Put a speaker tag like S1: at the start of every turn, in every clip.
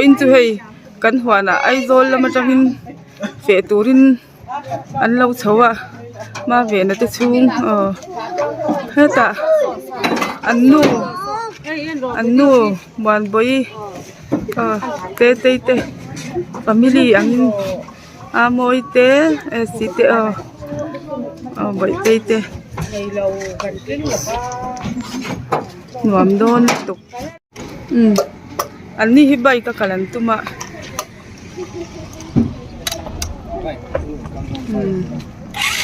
S1: Vawiin chu hei kan huanah Aizawl lam atangin feh turin an lo chho a Mavena te chhung aw hetah an nu an nu Muanbawi aw Tetei te family angin a mawi te esi te aw aw bawihtei te nuam dawn lutuk umm an ni hi bike a kal an tum a umm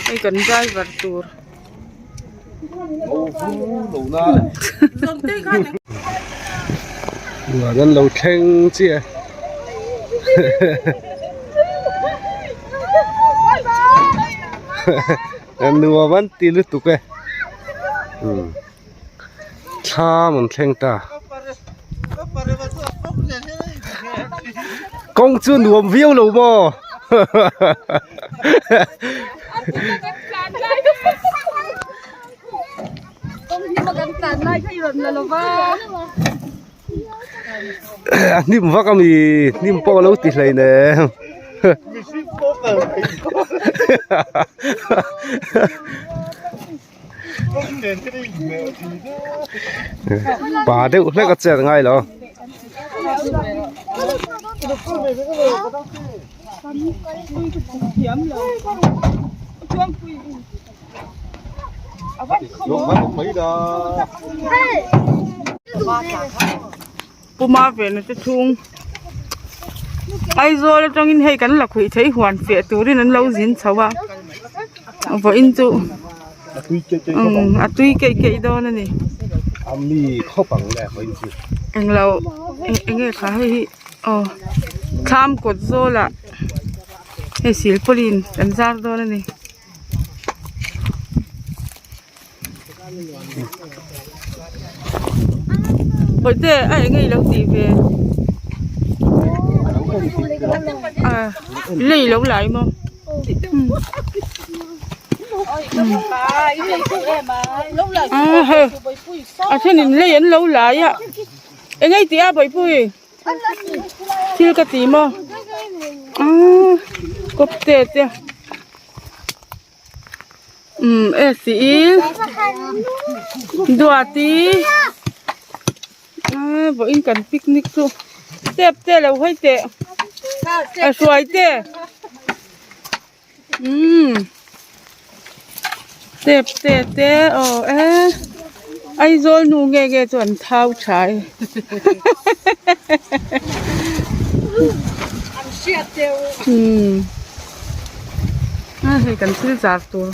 S1: hei kan driver tur.
S2: Huan an lo thleng chiah e nuam an ti lutuk e thlam an thleng ta kawng chu nuam viau lo maw. A hnim vak a mi hnim pawh a lo ti hlei nem pa deuh hlek a chet ngai lo.
S1: Puma vena te chhung Aizawl atangin hei kan la khuih thei huan fiah turin an lo zin chho a vawiin chu umm a tui keih keih dawn a ni englo eng nge kha hei hi aw thlam kawt zawlah hei silpawlin kan zar dawn a ni. Bawihte a eng nge i lo tih ve ah lei lo lai maw ah hei a thenin lei an lo lai a eng nge i tih a bawihpui. Thil ka ti maw aaa kawp te te umm e si i duati aaa vawiin kan picnic chu step te lo hawi teh a hruai te umm step te te aw e Aizawl nu nge nge chu an thau tha e umm a hei kan thil zar tur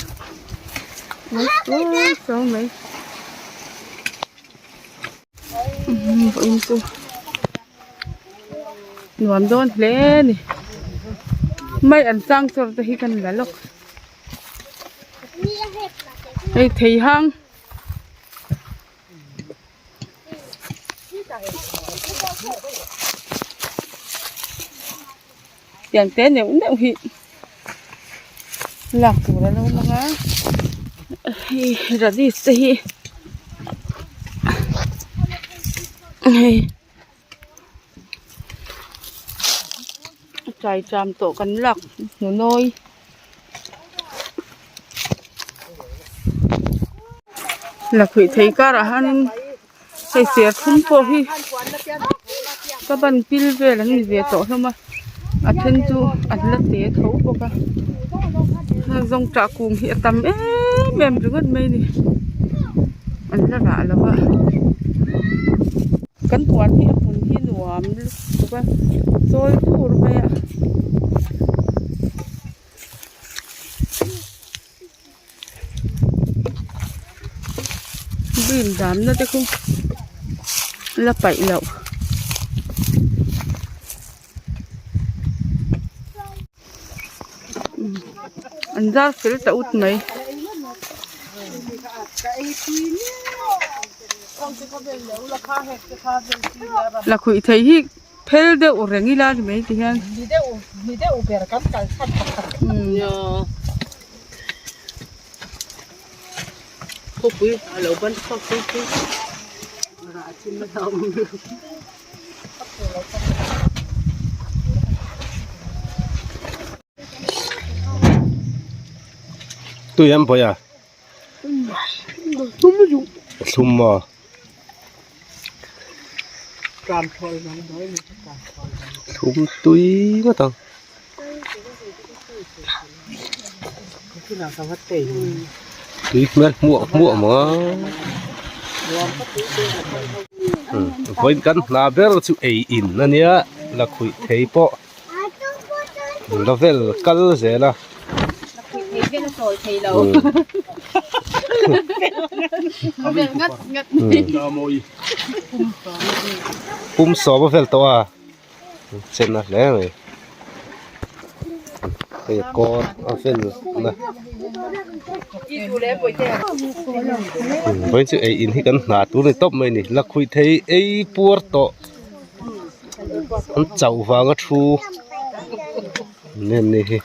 S1: mai umm vawiin chu. Nuam dawn hle a ni mai an chang chawr te hi kan la lawk hei thei hang tiang te neuh neuh hi lak tur a lo lang a hei radish te hi hei. Chai cham tawh kan lak hnu nawi lakhuih thei karah hianin hei serthlum pawh hi ka ban pil vel an ni ve tawh hlawm a a then chu an la te tho bawk a zawngṭah kung hi a tam em em ringawt mai a ni an la rah lo a. Kan huan hi a hmun hi nuam lutuk a chawl dur mai a. Bean damna te khu la paih loh. An zar fel ta ut mai. Lakhuih thei hi phel deuh reng ila ni mai ti hian.
S2: Tui em pawh a? Thlum maw? Thlum tui ngawt ang. Tui hmel hmuah hmuah maw? Vawiin kan hna ber chu ei in a nia lakhuih thei pawh. La vel kal zel a. Pum sawm a vel tawh a chen a hle mai hei kawr a vel na vawiin chu ei in hi kan hna tur a ni tawp mai a ni lakhuih thei ei puar tawh. An chauh vanga thu nen ni hi.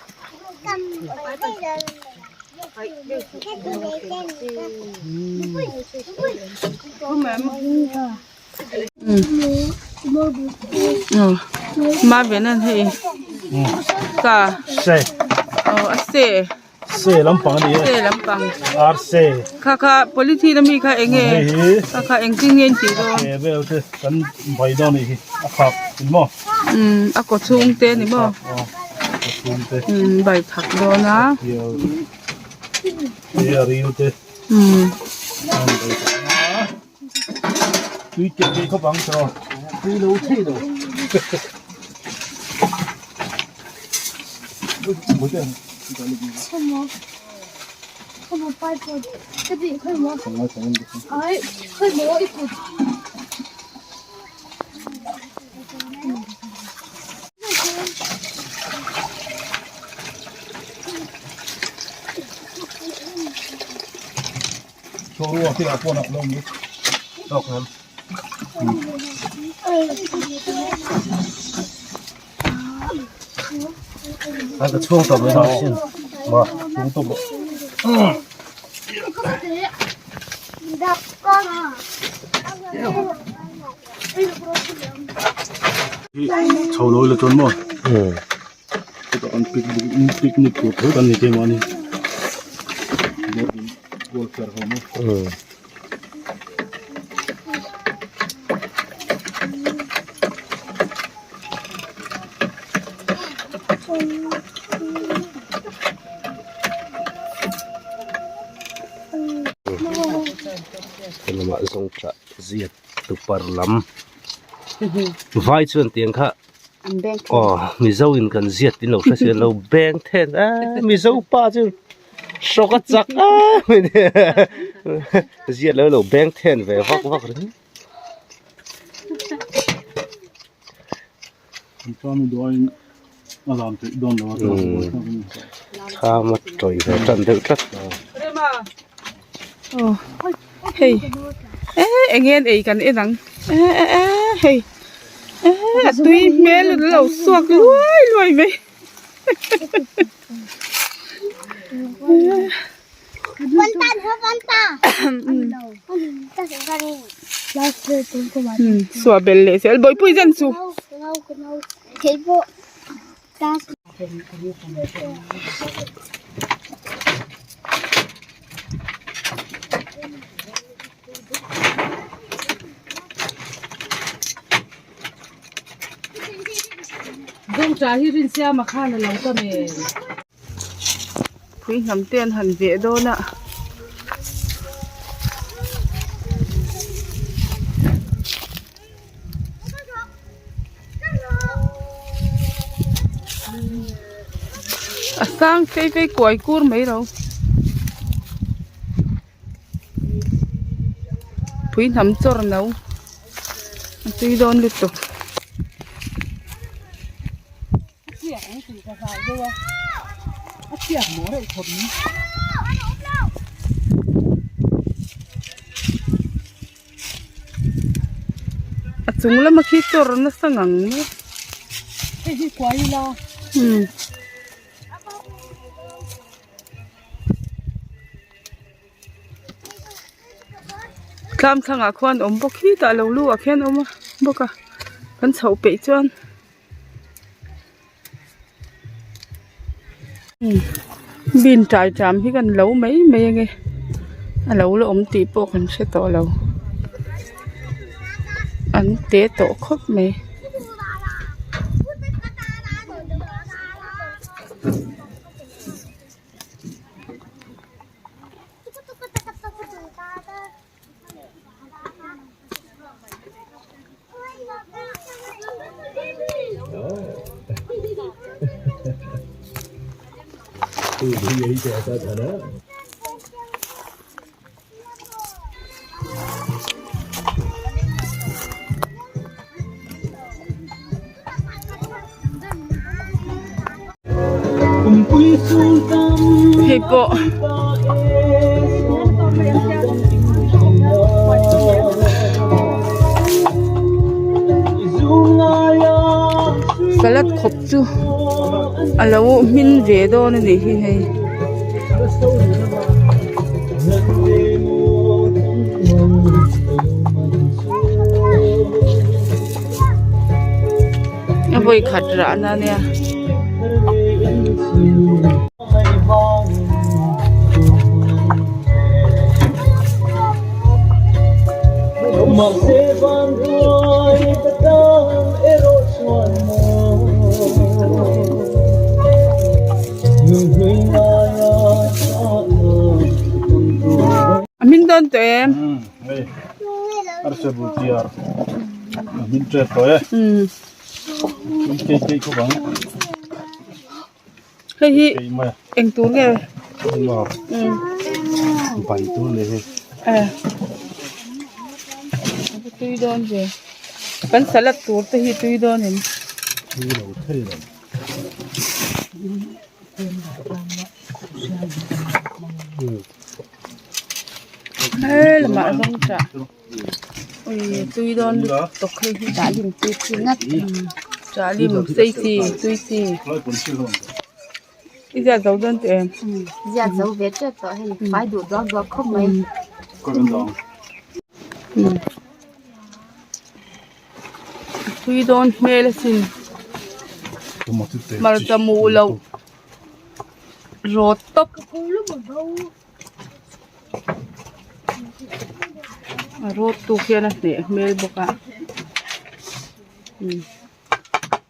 S3: Se lampang a ni e.
S1: Se lampang.
S3: Ar se.
S1: Kha kha polythene ami kha eng nge?
S3: Hei hi.
S1: Kha kha engtin nge in tih dawn?
S3: Ke vel te kan vai dawn anih hi. A khak in maw?
S1: Umm a kaw chhung te ni maw?
S3: Aw kaw chhung te.
S1: Umm vai thak dawn a.
S3: Hei a ril te.
S1: Umm.
S3: An vai thak a. Tui ke ke khawp ang tawh. Tui lo thei lo.
S2: A ka chhuang tawp mai dawn sin maw
S3: chhuang tawp chho lo ila chuan maw chutah picnic tur tho kan ni thei mahni
S2: Lamah zawngṭah ziat tupar lam vai chuan tiang kha aw mizo in kan ziat tin lo hre si lo beng then a mizo pa chu hrawk a chak a ziat lo lo beng then ve vak vak ringawt. Thlam a tawih ve tan deuh tlat.
S1: Aw hei eh eng nge an ei kan en ang eh eh eh hei eh a tui hmel an lo suak luai luai mai suah belh leh zel bawihpui zen chu. Pui hnam te an han veh dawn a. A sang phei phei kuai kur mai lo. Pui hnam chawr no a tui dawn lutuk. A chung lama khi chawr nasa ngang mai umm. Tlam thlangah khuan awm bawk hi tah lo lu ah khian a awm a bawk a kan chhoh peih chuan. Bean tai ṭam hi kan lo mai mai ange a lo la awm tih pawh kan hre tawh lo an te tawh khawp mai. Hei pawh salad khawp chu a lo hmin ve dawn a nih hi hei. A vawi khat rah na ania. A hmin dawn tawh em? Hei hi eng tur nge?
S2: Bai tur ni hei.
S1: Tui dawn ve. Kan salad tur te hi tui dawn em?
S3: Tui lo thei lo.
S1: Helamah zawng tah ui tui dawn lutuk hei hi
S4: Chahlim tui chi ngat
S1: chahlim sei chi tui chi i ziat zo dawn teh em
S4: ziat zo ve tep tawh hei fai duh duak duak khawp mai.
S1: Tui dawn hmel asin hmarcha muh loh rawt tawp a rawt tu khian a hneh hmel bawk a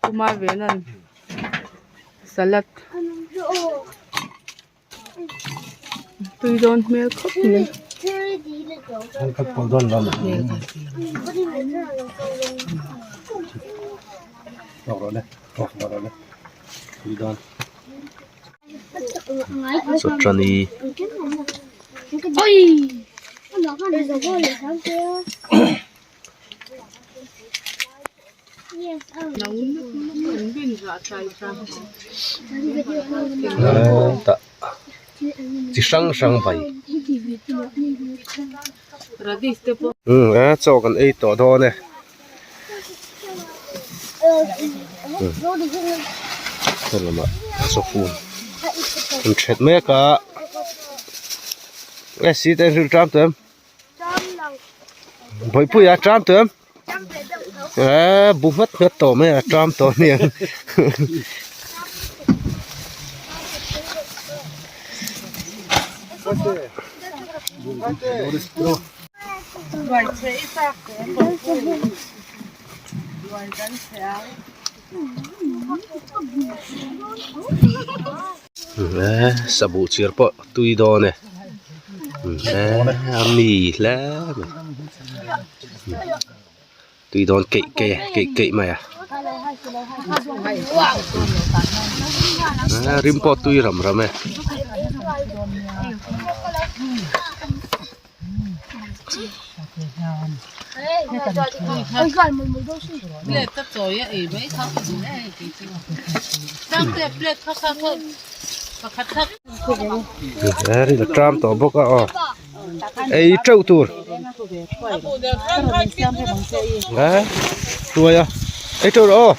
S1: kuma ven an salad tui dawn hmel khawp mai.
S2: Chawṭani tah chi hrang hrang vai umm a chaw kan ei tawh dawn e helamah chawfun an that mek a e si te hril ṭam tawh em bawihpui a ṭam tawh em e bu nghat nghat tawh mai a ṭam tawh aniang. Sabuh chir pawh tui dawn e a mi hle mai tui dawn keih keih a keih keih mai a rim pawh tui ram ram e. Rin a tram tawh bawk a aw ei teuh tur hruai a ei teuh rawh aw.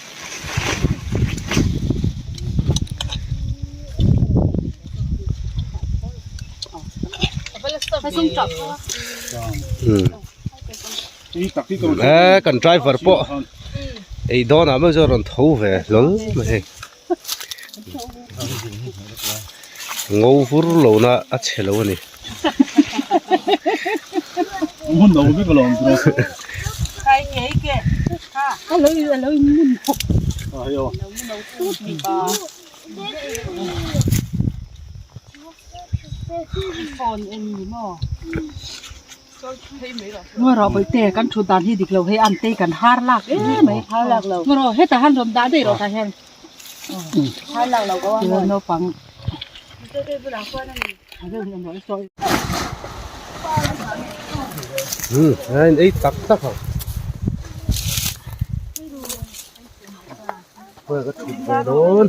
S2: Eee kan driver pawh ei dawnah meuh chuan a rawn tho ve hlawl mai hei. Ngo vur lo na a chhe lo a ni.
S1: Ngaw bawihte kan thut dan hi dik lo hei an tei kan har lak em mai har lak lo ngaw hetah han rawn dah daih rawh tah hian har lak lo ko a naupang
S2: Um ei tak tak ang ka thut ve dawn.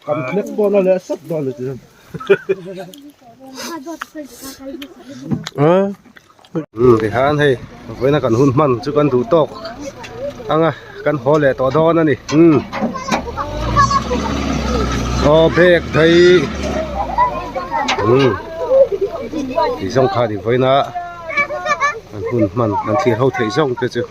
S2: Kan hlek dawn a leh sap dawn a ti hian. Tihian hei vawiina kan hun hman chu kan duh tawk ang a kan haw leh tawh dawn a ni umm aw bag daih umm tih zawng kha ni vawiina kan hun hman kan thlir ho theih zawng te chu.